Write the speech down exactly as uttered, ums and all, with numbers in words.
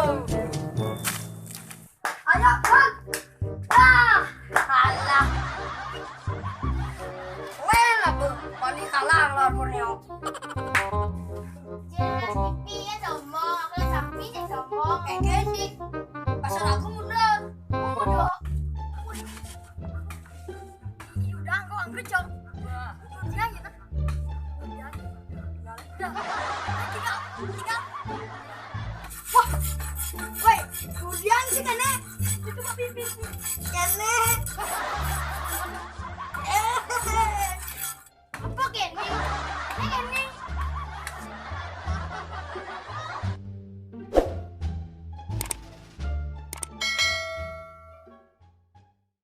Ayo, Bang. Ah, alah. Weh lah, Bu. Pani kalah lawan Borneo. Jadi, piye sombong? Aku sapi sing sombong. Kayak gini. Pasal aku mundur. Mundur. Iya, udah, aku anggur, Cok. Udah gitu. Udah. Tinggal, tinggal. Wah. Woi, udah sih, Kene. Itu mah pipis. Kene.